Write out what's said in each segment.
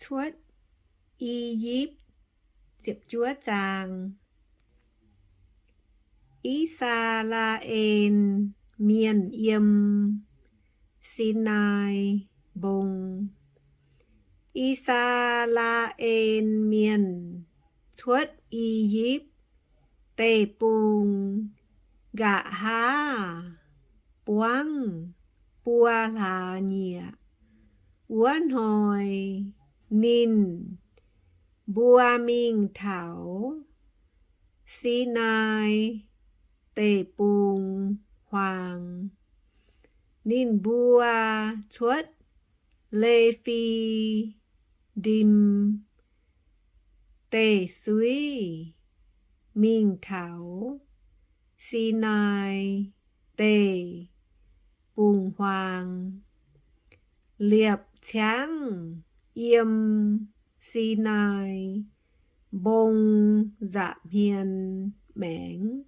Cuotv I^yipv. I^saa^laa^en Mienh Yiem Sinaai Mbong. I^saa^laa^en Mienh cuotv I^yipv Deic-Bung nqa'haav buangv buo hlaax nyieqc wuov hnoi, ninh mbuo mingh taux Sinaai Deic-Bung-huaang. Ninh mbuo cuotv Le^fi^ndim Deic-Suiv mingh taux Sinaai Deic-Bung-huaang, liepc ciangv yiem Sinaai Mbong nza'hmien maengx.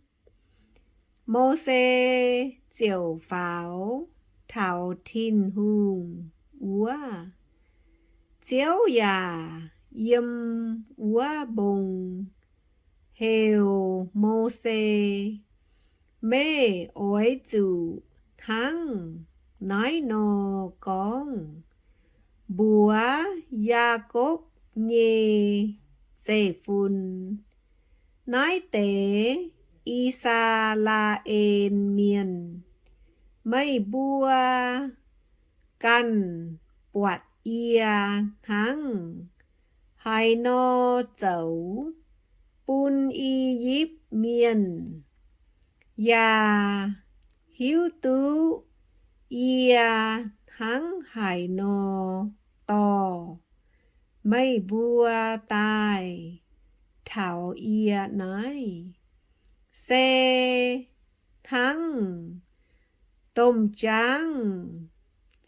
Mose ziouc faaux taux Tin-Hungh wuov. Ziouv yaac yiem wuov mbong heuc Mose, Meih oix zuqc hnangv naaiv nor gorngv mbuox Yaakopv nyei zeiv-fun, Naaiv deix I^saa^laa^en Mienh, meih mbuo ganh buatc yie hnangv haaix nor zoux bun I^yipv Mienh, yaac hiuv duqv yie hnangv haaix nor dorh meih mbuo daaih taux yie naaiv, se hnangv domh jaangv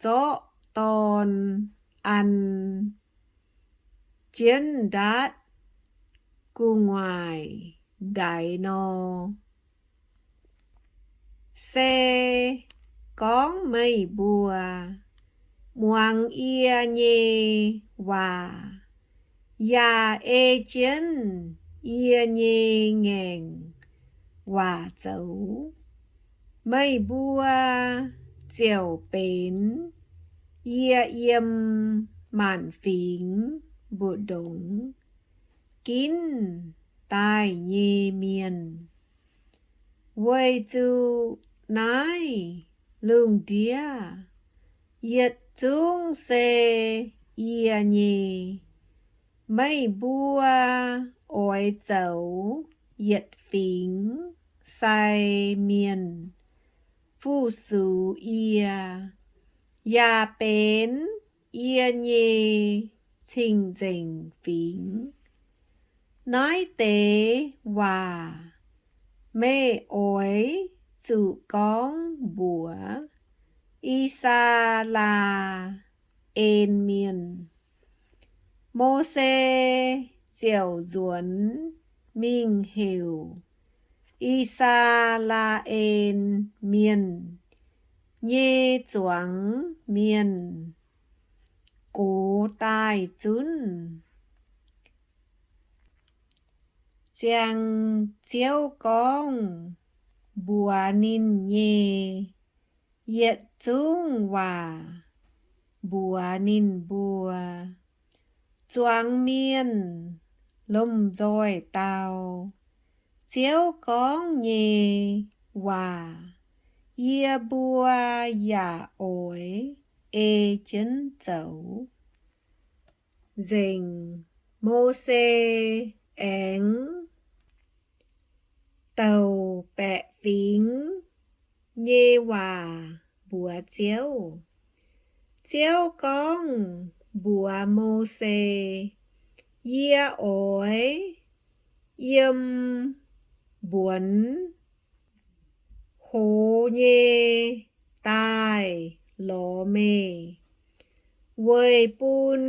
zorqv dorn an jienv ndaatv gu'nguaaic ndaix nor. Se gorngv meih mbuo muangx yie nyei waac, yaac ei jienv yie nyei ngaengc waac zoux, meih mbuo ziouc benx yie yiem maanc fingx mbu'ndongx ginv daaih nyei mienh. Weic zuqc naaiv lungh ndiev yietc zungv se yie nyei. Meih mbuo oix zoux yietc fingx sai mienh fu-sux yie, yaac benx yie nyei cing-nzengc fingx. Naaiv deix waac meih oix zuqc gorngv mbuox I^saa^laa^en Mienh. Mose ziouc nzuonx mingh heuc I^saa^laa^en Mienh nyei zuangx mienh gox daaih zunv. Ziangh Ziouv gorngv mbuox ninh nyei yietc zungv waac mbuox ninh mbuo. Zuangx mienh lomh nzoih dau Ziouv gorngv nyei waac yie mbuo yaac oix ei jienv zoux. Nzengc Mose aengx douc baeqc fingx nyei waac mbuox Ziouv. Ziouv gorngv mbuox Mose, Yie oix yiem mbuonx hoz nyei daaih lorz meih, weic bun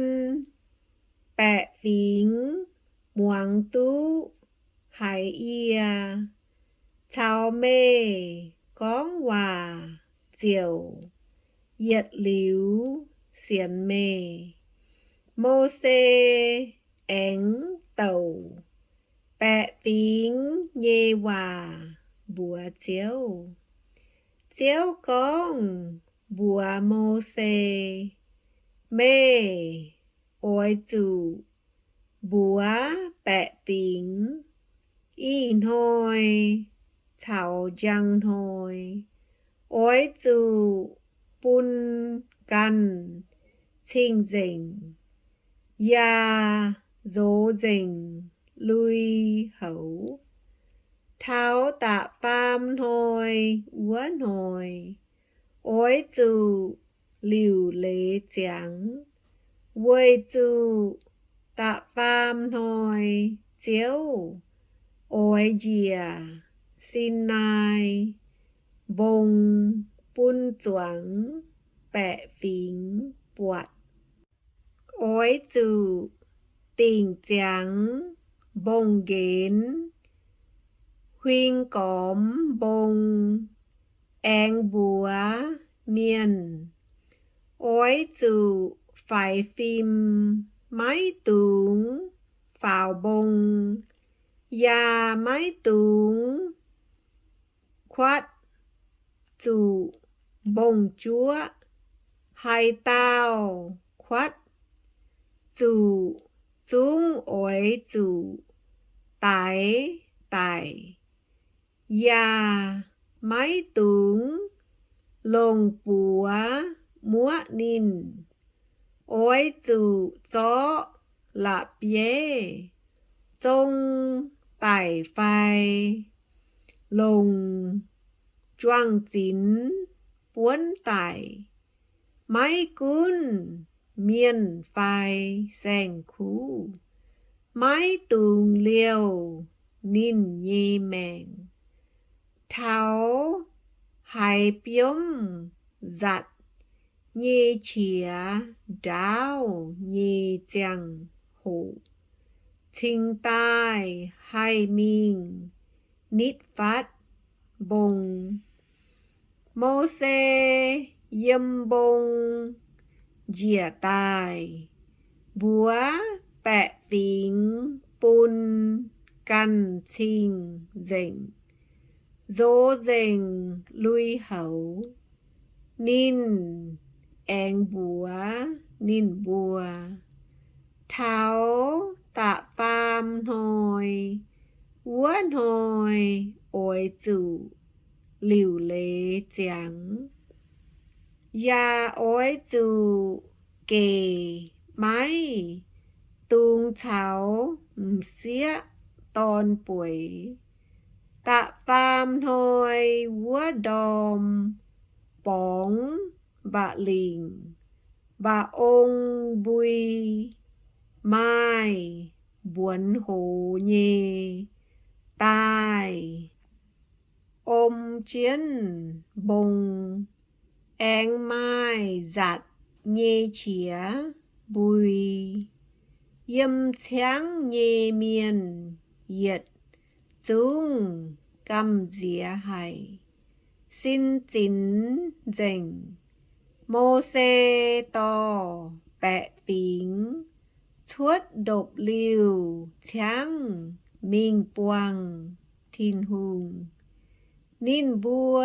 baeqc fingx muangx duqv haiz yie caux meih gorngv waac ziouc yietc liuz sienx meih. Mose aengx douc baeqc fingx nyei waac mbuox Ziouv. Ziouv gorngv mbuox Mose, Meih oix zuqc mbuox baeqc fingx, ih hnoi caux njang hnoi oix zuqc bun ganh cing-nzengc, yaac nzox nzengc lui-houx. Taux da'faam hnoi wuov hnoi, oix zuqc liuc leiz ziangx, weic zuqc da'faam hnoi Ziouv oix njiec Sinaai Mbong bun zuangx baeqc fingx buatc. Oix zuqc dingc ziangx mbong-nqenx, huing gormx mbong, aengx mbuox mienh, Oix zuqc faix fim, maiv dungx faaux mbong, yaac maiv dungx kuatv zuqc mbong-juoqv. Haaix dauh kuatv zuqc zungv oix zuqc daix daic, yaac maiv dungx longc buoz muoqv ninh. Oix zuqc zorqv la'bieiv zong daic fai longc juang-zinx buonv daic, maiv gunv mienh fai saeng-kuv, maiv dungx liouh ninh nyei maengc. Taux haiz biomv nzatc nyei qiex ndaauv nyei ziangh hoc cingx daaih haih mingh nitv fatv mbong. Mose yiem mbong njiec daaih, mbuox baeqc fingx bun ganh cing-nzengc, nzox nzengc lui-houx. Ninh aengx mbuox ninh mbuo, Taux da'faam hnoi wuov hnoi oix zuqc liuc leiz ziangx, yaac oix zuqc gec maiv dungx caux m'sieqv dorn bueix. Da'faam hnoi wuov ndorm borngz mba'lingc, mba'ong mbui maaih mbuonx hoz nyei daaih om jienv mbong, aengx maaih nzatc nyei qiex mbui. Yiem ciangv nyei mienh yietc zungv gamh nziex haic, sin zinx nzengc. Mose dorh baeqc fingx cuotv ndopv-liuh ciangv mingh buangh Tin-Hungh. Ninh mbuo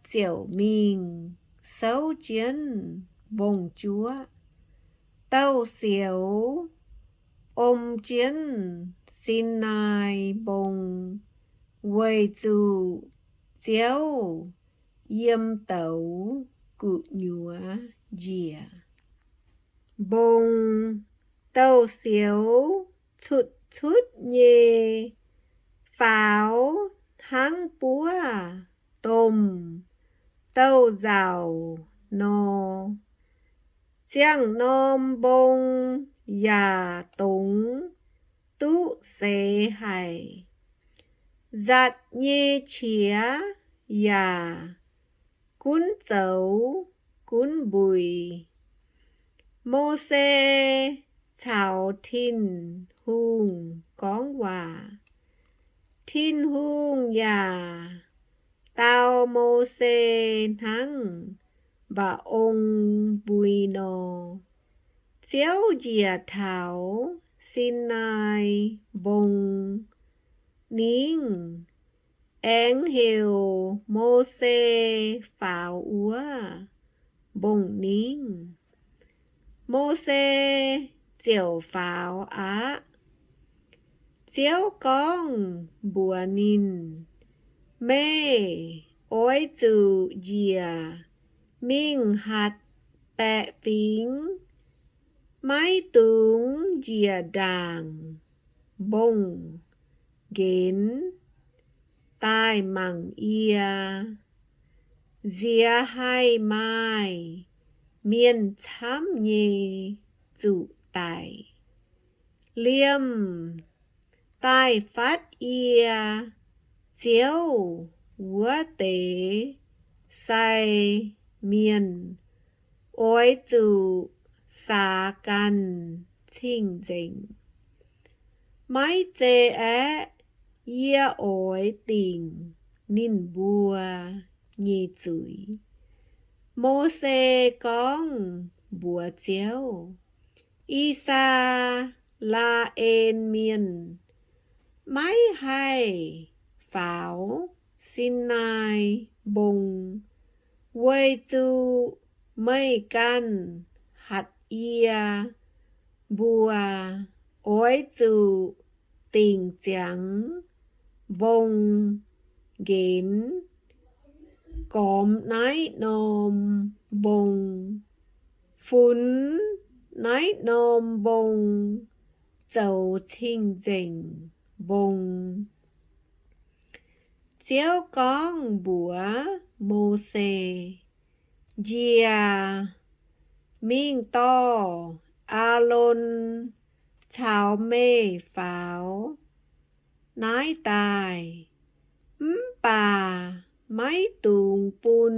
ziouc mingh souv jienv mbong-juoqv. Douh sioux om jienv Sinaai Mbong, weic zuqc Ziouv yiem douz gu'nyuoz njiec. Mbong, douh sioux cutv-cutv nyei faaux hnangv buov domh douh nzauc nor. Ziangh norm mbong yaac dongz duqv seix haic. Nzatc nyei qiex yaac gunv zoux gunv mbuic. Mose caux Tin-Hungh gorngv waac. Tin-Hungh yaac dau Mose hnangv mba'ong mbui nor. Ziouv njiec taux Sinaai Mbong ningv, aengx heuc Mose faaux wuov mbong-ningv. Mose ziouc faaux aqv. Ziouv gorngv mbuox ninh, Meih oix zuqc njiec mingh hatc baeqc fingx, maiv dungx njiec ndaangc mbong-nqenx daaih mangc yie, nziex haih maaih mienh camv nyei zuqc daic. Liemh daaih fatv yie, Ziouv, wuov deix sai mienh oix zuqc saax ganh cing-nzengc. Maiv zei aeqv, yie oix dingc ninh mbuo nyei zuiz. Mose gorngv mbuox Ziouv, I^saa^laa^en Mienh maiv haih faaux Sinaai Mbong, weic zuqc meih ganh hatc yie mbuo oix zuqc dingc ziangx mbong-nqenx, gormx naaiv norm mbong, funx naaiv norm mbong zoux cing-nzengc mbong. Ziouv gorngv mbuox Mose, Njiec mingh dorh Aalon caux meih faaux naaiv daaih, mv baac maiv dungx bun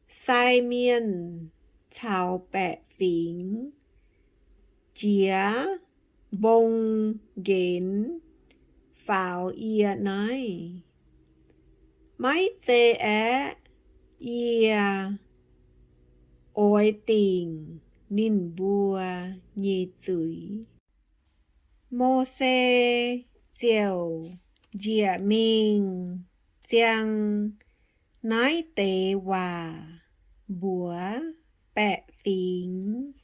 sai mienh caux baeqc fingx jiex mbong-nqenx faaux yie naaiv. Maiv zei aeqv, yie oix dingc ninh mbuo nyei zuiz. Mose ziouc njiec mingh ziang naaiv deix waac mbuox baeqc fingx.